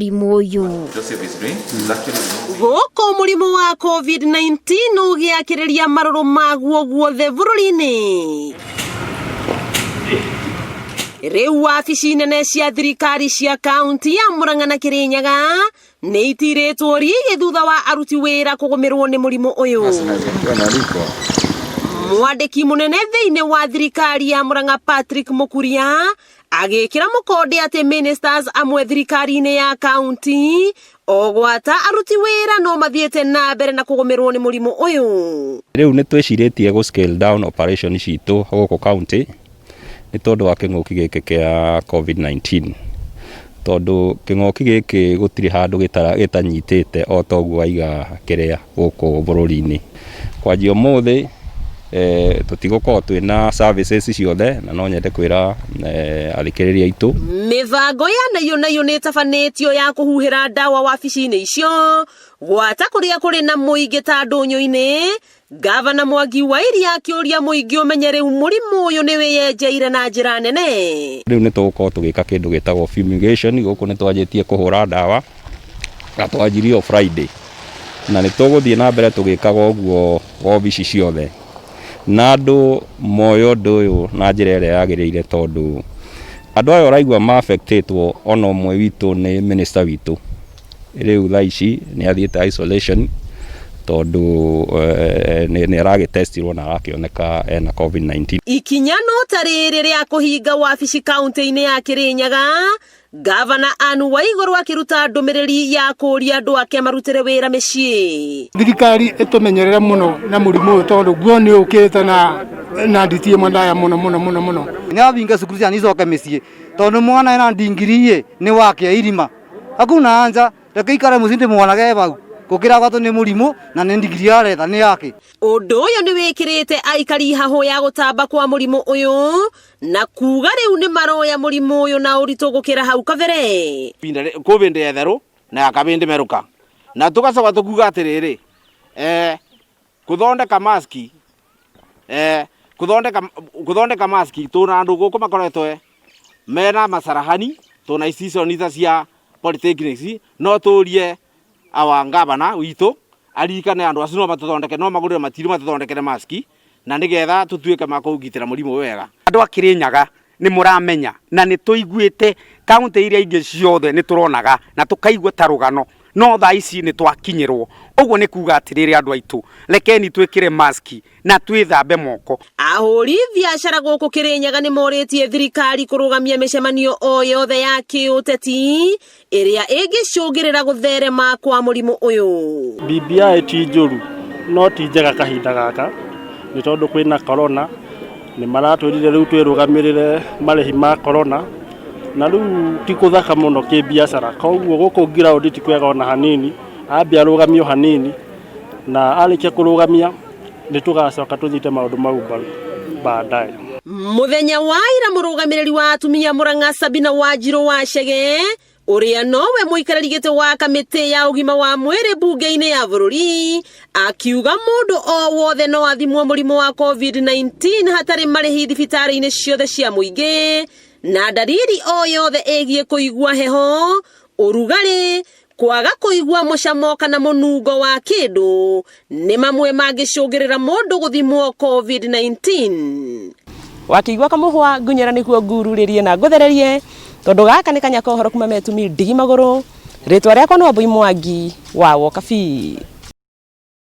Mũrimũ ũyũ. Gũkũ mũrimũ wa COVID-19 ũgĩakĩrĩria marũrũ maguo guothe bũrũri-inĩ. Rĩu wabici nene cia thirikari cia kaunti ya Murang'a na Kirinyaga nĩ itirĩtwo rigi thutha wa aruti wĩra kũgũmĩrwo nĩ mũrimũ ũyũ. Mwandĩki mũnene thĩinĩ wa thirikari ya Murang'a Patrick Mukuria agĩkĩra mũkonde atĩ ministers amwe thirikari-inĩ ya kaunti o gwata aruti wĩra no mathiĩte na mbere na kũgũmĩrwo nĩ mũrimũ ũyũ. Rĩu nĩ twĩcirĩtie gũ scale down operation citũ gũkũ county nĩ tondũ wa kĩng'ũki gĩkĩ kĩa COVID-19, tondũ kĩng'ũki gĩkĩ gũtirĩ handũ gĩtanyitĩte o toguo waiga kĩrĩa gũkũ bũrũri-inĩ. Kwanjia ũmũthĩ tũtigũkorwo twĩna services ciothe, na no nyende kwĩra athikĩrĩria aitũ. Mĩbango ya naiyũ naiyũ nĩ ĩtabanĩtio ya kũhuhĩra ndawa wabici-inĩ icio gwata kũrĩa kũrĩ na mũingĩ ta ndũnyũ-inĩ. Gavana Mwangi wa Iria akĩũria mũingĩ ũmenye rĩu mũrimũ ũyũ nĩ wĩyenjeire na njĩra nene. Rĩu nĩ tũgũkorwo tũgĩka kĩndũ gĩtagwo fumigation. Gũkũ nĩ twanjĩtie kũhũra ndawa na twanjirie o Friday, na nĩ tũgũthiĩ na mbere tũgĩkaga ũguo wabici ciothe, na andũ moe ũndũ ũyũ na njĩra ĩrĩa yagĩrĩire, tondũ andũ aya ũraigua ma affectĩtwo, ona ũmwe witũ nĩ minister witũ, rĩu thaa ici nĩ athiĩte isolation tondũ nĩ aragĩtestirwo na arakĩoneka ena COVID-19. Ikinya no ta rĩrĩ rĩa kũhinga wabici kaunti-inĩ ya Kirinyaga, Gavana Anne Waiguru akĩruta ndũmĩrĩri ya kũũria andũ ake marutĩre wĩra mĩciĩ. Thirikari ĩtũmenyerere mũno na mũrimũ ũyũ, tondũ guo nĩ ũkĩte na nditi ĩmwe ndaya mũno mũno mũno mũno. Nĩ athinga cukuru, ciana icoke mĩciĩ, tondũ mwana ena ndingiri nĩ wake irima hakuna anja, reke ikare mũciĩ ndĩmwonage bau gũkĩra gwatwo nĩ mũrimũ na nĩ ndigiri aretha nĩ yake. Ũndũ ũyũ nĩ wĩkĩrĩte aikari hahũ ya gũtamba kwa mũrimũ ũyũ na kuga rĩu nĩ maroya mũrimũ ũyũ na ũritũ gũkĩra hau kabere. Kũbĩndĩ etherũ na yakabĩndĩ merũka, na tũgacoka tũkuga atĩrĩrĩ, kũthondeka maski, kũthondeka maski, tũna andũ gũkũ makoretwo mena macarahani, tũna institution ta cia polytechnics. No tũrie awa ngavana witũ aririkane andũ acio, no matũthondeke, no magũrĩre matiru matũthondekere maski na nĩgetha tũtuĩke ma kũgitĩra mũrimũ ũyũ wega. Andũ a Kirinyaga nĩ mũramenya na nĩ tũiguĩte kaunti iria ingĩ ciothe nĩ tũronaga na tũkaigua ta rũgano, no thaa ici nĩ twakinyĩrwo. Ũguo nĩ kuga atĩrĩrĩ, andũ aitũ, rekeni twĩkĩre maski na twĩthambe moko. Ahũri biacara gũkũ Kirinyaga nĩ morĩtie thirikari kũrũgamia mĩcemanio o yothe ya kĩũteti ĩrĩa ĩngĩcũngĩrĩra gũtherema kwa mũrimũ ũyũ. BBI ti njũru, no ti njega kahinda gaka nĩ tondũ kwĩna corona. Nĩ maratwĩrire rĩu twĩrũgamĩrĩre marĩhi ma corona, na rĩu ti kũthaka mũno kĩbiacara. Koguo gũkũ ground ti kwega ona hanini. Ambia arũgamio hanini, na arĩkia kũrũgamia nĩ tũgacoka tũnyite maũndũ mau mbaru baadaye. Mũthenya wa ira, mũrũgamĩrĩri wa atumia Murang'a Sabina Wanjirũ wa Chege, ũrĩa nowe mũikarĩri gĩtĩ wa kamĩtĩ ya ũgima wa mwĩrĩ mbunge-inĩ ya bũrũri, akiuga mũndũ o wothe no athimwo mũrimũ wa COVID-19 hatarĩ marĩhi thibitarĩ-inĩ ciothe cia mũingĩ, na ndariri o yothe ĩgiĩ kũigua heho, ũrugarĩ, kwaga kũigua mũcamo kana mũnungo wa kĩndũ nĩ mamwe mangĩcũngĩrĩra mũndũ gũthimwo COVID-19. Wakĩigua kamũhwa ngunyĩra nĩguo ngururĩrie na ngũthererie, tondũ gaka nĩ kanya ka ũhoro kuma metumi ndigi magũrũ. Rĩtwa rĩakwa no Wambui Mwangi wa Wokabi.